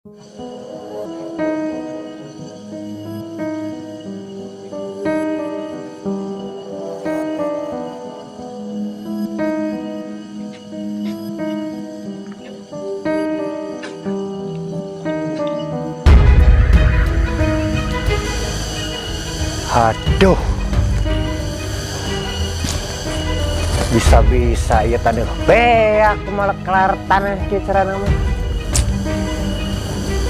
Aduh, bisa-bisa ya taneuh beak malah kelar tanah kieu carana mah.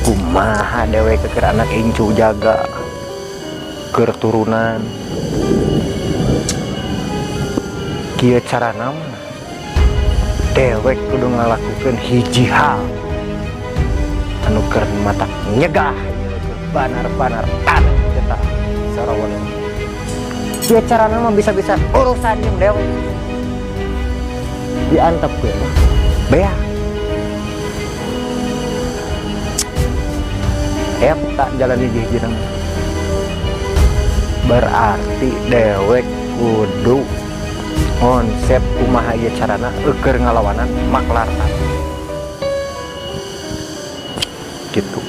Kumaha dewek keur anak incu jaga keur turunan kieu carana mah. Dewek kudu ngalakukeun hiji hal anu keur matak nyegah ieu keur banar-banar taneuh kita sarawan. Kieu carana mah bisa-bisa urusan jeung dewek diantep gue mah beak eta jalan hiji-hiji mah. Berarti dewek kudu konsep kumaha ieu carana eueur ngalawanan maklar tanah gitu.